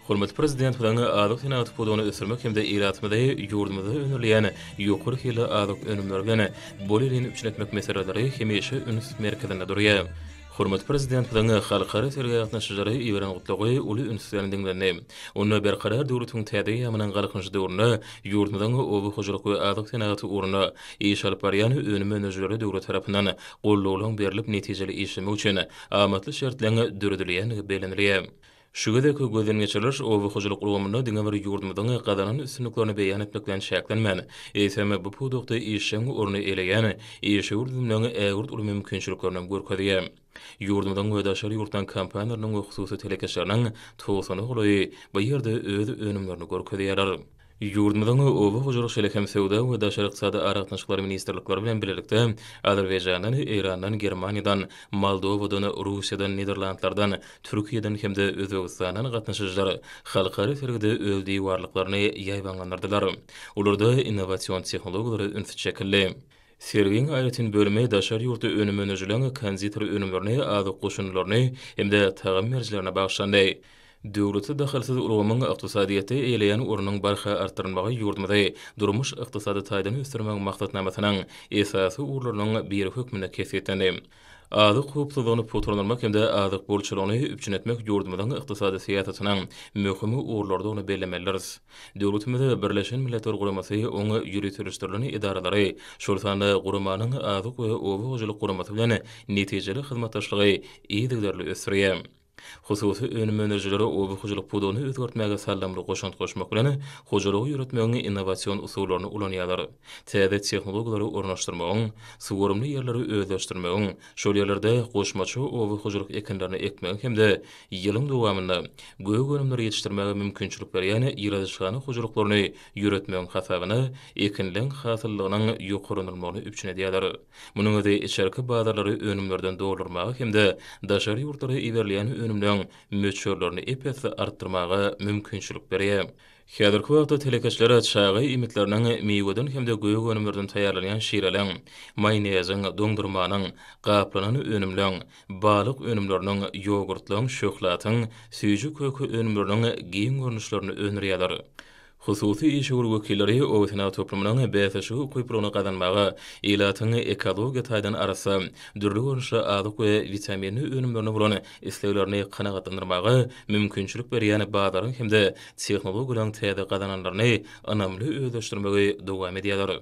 Hormatly Prezidentimiziň azyk senagaty pudagyny ösdürmek hem-de ilatymyzy ýurdumyzda öndürilýän ýokary hilli azyk önümleri bilen bolelin üpjün etmek meseleleri hemişe üns merkezinde durýar. Hormatly Prezidentimiziň halkara sergä gatnaşyjylara iberen Gutlagy uly üns bilen diňlendi. Onda Berkarar döwletiň täze eýýamynyň Galkynyşy döwründe ýurdumyzyň oba hojalyk we azyk senagaty ugrunda iş alyp barýan önüm öndürijilere döwlet tarapyndan gollawlaryň berlip netijeli işlemek üçin amatly şertleriň döredilýändigi bellenilýär. Şu gezekki gözden geçiriliş oba hojalyk ulgamynda diňe bir ýurdumyzyň gazanan üstünliklerini beýan etmek bilen çäklenmän, eýsem, bu pudakda işjeň orny eýeleýän işewür düzümleriň ägirt uly mümkinçiliklerini hem görkezýär. Ýurdumyzyň we daşary ýurtlaryň kompaniýalarynyň we hususy telekeçileriniň togsana golaýy bu ýerde öz önümlerini görkezýärler. Ýurdumyzyň Oba hojalyk, şeýle hem Söwda we daşary ykdysady aragatnaşyklar ministrlikleri bilen bilelikde Azerbaýjandan, Eýrandan, Germaniýadan, Moldowadan, Russiýadan, Niderlandlardan, Türkiýeden hem-de Özbegistandan gatnaşyjylar halkara sergide öz diwarlyklaryny ýaýbaňlandyrdylar. Olarda innowasion tehnologiýalara üns çekildi. Sergiň aýratyn bölümi daşary ýurtly önüm öndürijileriň konditer önümlerini, azyk goşundylaryny hem-de tagam berijilerine bagyşlandy. Döwlete dahylsyz ulgamyň ykdysadyýetde eýeleýän ornunyň barha artdyrylmagy ýurdumyzy durmuş-ykdysady taýdan ösdürmegiň maksatnamasynyň esasy ugurlarynyň biri hökmünde kesgitlendi. Azyk howpsuzlygyny pugtalandyrmak hem-de azyk bolçulygyny üpjün etmek ýurdumyzyň ykdysady syýasatynyň möhüm ugurlarydygyny bellemelidiris. Döwletimiz Birleşen Milletler Guramasy, oň ýöriteleşdirilen edaralary, şol sanda guramanyň Azyk we oba hojalyk guramasy bilen netijeli hyzmatdaşlygy yzygiderli ösdürýär. Hususy önüm öndürijiler oba hojalyk pudagyny özgertmäge saldamly goşant goşmak bilen, hojalygy ýöretmegiň innowasion usullaryny ulanýarlar. Täze tehnologiýalary ornaşdyrmagyň, suwarymly ýerleri özleşdirmegiň, şol ýerlerde goşmaça oba hojalyk ekinlerini ekmegiň hem-de ýylyň dowamynda gök önümleri ýetişdirmäge mümkinçilik berýän ýyladyşhana hojalyklaryny ýöretmegiň hasabyna ekinleň hasyllylygynyň ýokarlandyrylmagyny üpjün edýärler. Munuň özi içerki bazarlary önümlerden doldurmaga hem-de daşary ýurtlara iberilýän önümleň möçberlerini ep-esli artdyrmaga mümkinçilik berýär. Häzirki wagtda telekeçiler çaga iýmitleriniň, miweden hem-de gök önümlerden taýýarlanýan şireleň, maýoneziň, doňdurmanyň, gaplanan önümleň, balyk önümleriniň, ýogurtlaryň, şöhlatyň, süýji-köke önümleriniň giň görnüşlerini öndürýärler. Hususy işewür wekilleri oba-senagat toplumynyň bäsleşige ukyplylygyny gazanmaga, ilatyň ekologiýa taýdan arassa, dürli görnüşli azyk we witaminli önümlerine bolan isleglerini kanagatlandyrmaga mümkinçilik berýän bazaryň hem-de tehnologiýalaryň täze gazananlaryny ynamly özleşdirmegi dowam edýärler.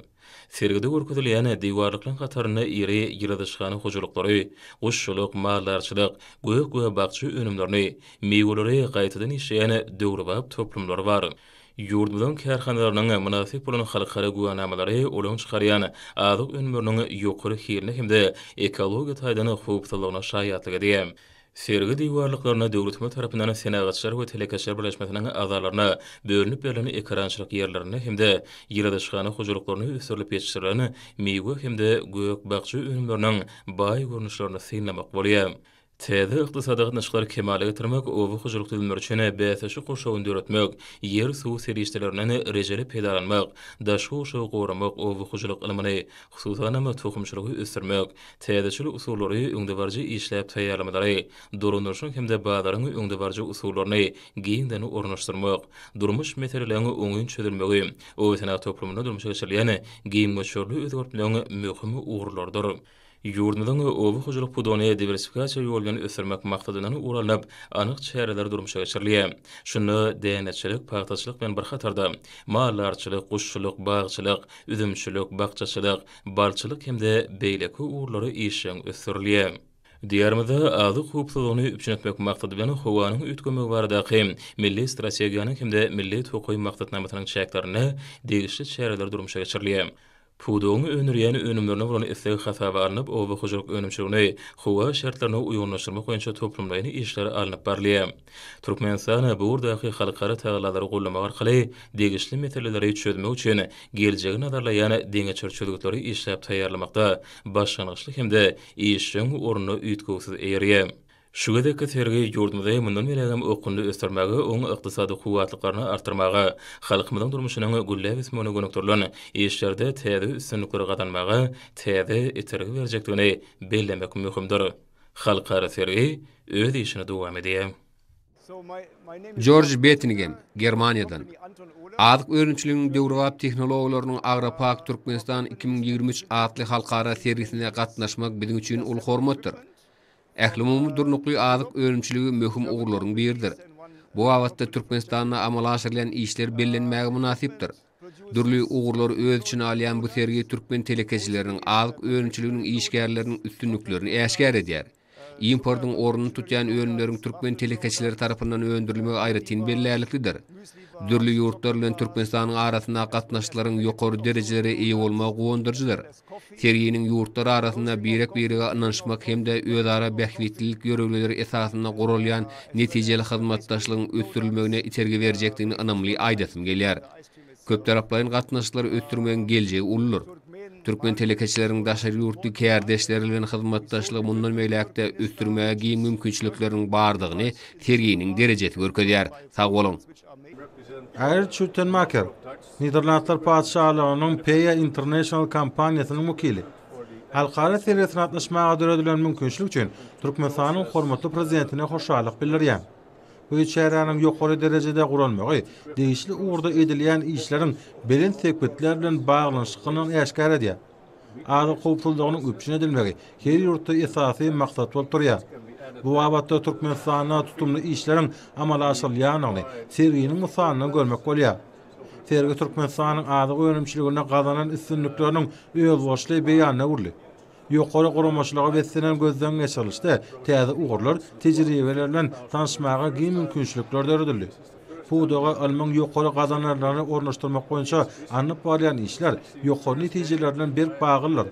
Sergide görkezilýän diwarlyklaryň hatarynda iri ýyladyşhana hojalyklary, guşçulyk, maldarçylyk, gök we bakja önümlerini, miweleri gaýtadan işleýän döwrebap toplumlar bar. Ýurdumyzyň kärhanalarynyň mynasyp bolan halkara güwänamalary olaryň çykarýan azyk önümleriniň ýokary hiline hem-de ekologiýa taýdan howpsuzlygyna şaýatlyk edýär. Sergi diwarlyklaryna döwletimiz tarapyndan Senagatçylar we telekeçiler birleşmesiniň agzalaryna bölünip berlen ekerançylyk ýerlerinde hem-de ýyladyşhana hojalyklarynda ösdürilip ýetişdirilen miwe hem-de gök-bakja önümleriniň baý görnüşlerini synlamak bolýar. Täze ykdysady gatnaşyklary kemala getirmek, oba hojalyk düzümleri üçin bäsleşik gurşawyny döretmek, ýer-suw serişdelerinden rejeli peýdalanmak, daşky gurşawy goramak, oba hojalyk ylmyny, hususanam, tohumçylygy ösdürmek, täzeçil usullary, öňdebaryjy işläp taýýarlamalary, dolandyryşyň hem-de bazaryň öňdebaryjy usullaryny giňden ornaşdyrmak, durmuş meseleleriň oňyn çözülmegi oba-senagat toplumynda durmuşa geçirilýän giň möçberli özgertmegiň möhüm ugurlarydyr. Ýurdumyzyň oba hojalyk pudagyny diwersifikasiýa ýoly bilen ösdürmek maksadyndan ugur alnyp, anyk çäreler durmuşa geçirilýär. Şunda däneçilik, pagtaçylyk bilen bir hatarda, maldarçylyk, guşçulyk, bagçylyk, üzümçilik, bakjaçylyk, balçylyk hem-de beýleki ugurlary işjeň ösdürilýär. Diýarymyzda azyk howpsuzlygyny üpjün etmek maksady bilen, howanyň üýtgemegi baradaky Milli strategiýanyň hem-de Milli tokaý maksatnamasynyň çäklerinde degişli çäreler durmuşa geçirilýär. Pudagyň öndürýän önümlerine bolan isleg hasaba alnyp, oba hojalyk önümçiligini howa şertlerine uýgunlaşdyrmak boýunça toplumlaýyn işler alnyp barylýar. Türkmenistan bu ugurdaky halkara tagallalary goldamak arkaly degişli meseleleri çözmek üçin geljegi nazarlaýan deňeçer çözgütleri işläp taýýarlamakda başlangyçly hem-de işjeň ornuna üýtgewsiz eýerýär. Şu gezekki sergi ýurdumyzy mundan beýlägem okgunly ösdürmäge, oň ykdysady kuwwatlyklaryny artdyrmaga, halkymyzyň durmuşynyň gülläp ösmegine gönükdirilen işlerde täze üstünlikleri gazanmaga täze itergi berjekdigini bellemek möhümdir. Halkara sergi öz işini dowam edýär. Jorj Bettingem, Germaniýadan. Azyk önümçiliginiň döwrebap tehnologiýalarynyň Agropark Türkmenistan 2023 atly halkara sergisine gatnaşmak biziň üçin uly hormatdyr. Ählumumy durnukly azyk önümçiligi möhüm ugurlaryň biridir. Bu babatda Türkmenistanda amala aşyrylýan işler bellenmäge mynasypdyr. Dürli ugurlary öz içine alýan bu sergi türkmen telekeçileriniň, azyk önümçiliginiň işgärleriniň üstünliklerini äşgär edýär. Importyň ornuny tutýan önümleriň türkmen telekeçileri tarapyndan öndürilmegi aýratyn bellärliklidir. Dürli ýurtlar bilen Türkmenistanyň arasyndaky gatnaşyklaryň ýokary derejelere eýe bolmagy guwandyryjydyr. Serginiň ýurtlar arasynda birek-birege ynanyşmak hem-de özara bähbitlilik ýörelgeleri esasynda guralýan netijeli hyzmatdaşlygyň ösdürilmegine itergi berjekdigini ynamly aýdasym gelýär. Köptaraplaýyn gatnaşyklary ösdürmegiň geljegi uludyr. Türkmen telekeçileriniň daşary ýurtly kärdeşleri bilen hyzmatdaşlygy mundan beýläk-de ösdürmäge giň mümkinçilikleriniň bardygyny serginiň derejesi görkezýär. Sag boluň! Aýr Çutenmaker, Niderlandlar Patyşalygynyň Peya International kompaniýasynyň wekili. Halkara sergisine gatnaşmaga döredilen mümkinçilik üçin Türkmenistanyň hormatly Prezidentine hoşallyk bildirýän. Bu çäräniň ýokary derejede guralmagy degişli ugurda edilýän işleriň belent sepgitler bilen baglanyşyklygyny äşgär edýär. Azyk howpsuzlygynyň üpjün edilmegi her ýurtda esasy maksat bolup durýar. Bu babatda Türkmenistanda tutumly işleriň amala aşyrylýandygyny serginiň mysalyndan görmek bolýar. Sergi Türkmenistanyň azyk önümçiliginde gazanan üstünlikleriniň özboluşly beýanyna öwrüldi. Ýokary guramaçylyga beslenen gözden geçirilişde täze ugurlar, tejribeler bilen tanyşmaga giň mümkinçilikler döredildi. Pudaga ylmyň ýokary gazananlaryny ornaşdyrmak boýunça alnyp barylýan işler ýokary netijeler bilen berk baglydyr.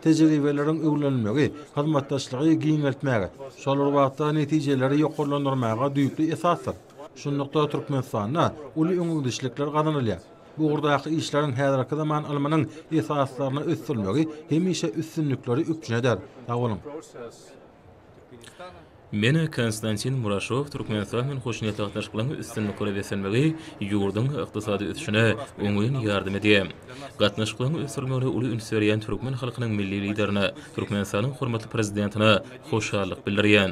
Tejribeleriň öwrenilmegi hyzmatdaşlygy giňeltmäge, şol bir wagtda netijeleri ýokarlandyrmaga düýpli esasdyr. Şunlukda, Türkmenistanda uly öňegidişlikler gazanylýar. Bu ugurdaky işleriň häzirki zaman ylmynyň esaslarynda ösdürilmegi hemişe üstünlikleri üpjün eder. Sag boluň! Men Konstantin Muraşow Türkmenistan bilen hoşniýetli gatnaşyklaryň üstünliklere beslenmegi ýurduň ykdysady ösüşine oňyn ýardam edýär. Gatnaşyklaryň ösdürilmegine uly üns berýän türkmen halkynyň Milli Liderine, Türkmenistanyň hormatly Prezidentine hoşallyk bildirýän.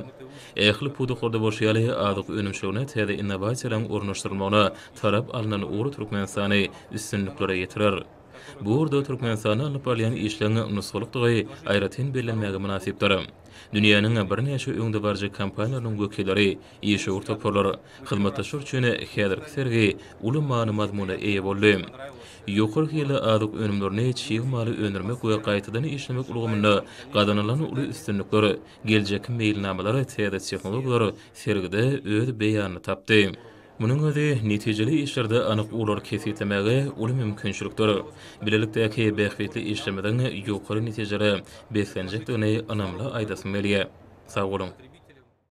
Ähli pudaklarda bolşy ýaly, azyk önümçiligine täze innowasiýalaryň ornaşdyrylmagyna talap alnan ugur Türkmenistany üstünliklere ýetirer. Bu ugurda Türkmenistanda alnyp barylýan işleň nusgalykdygy aýratyn bellenmäge mynasypdyr. Dünýäniň birnäçe öňdebaryjy kompaniýalarynyň wekilleri, işewür toparlar, hyzmatdaşlar üçin häzirki sergi uly many-mazmuna eýe boldy. Ýokary hilli azyk önümlerini çig maly öndürmek we gaýtadan işlemek ulgamynda gazanylan uly üstünlikler, geljekki meýilnamalar, täze tehnologiýalar sergide öz beýanyny tapdy. Munuň özi netijeli işlerde anyk ugurlary kesgitlemäge uly mümkinçilikdir. Bilelikdäki bähbitli işlerimiziň ýokary netijelere beslenjekdigini ynamly aýdasym gelýär. Sag boluň!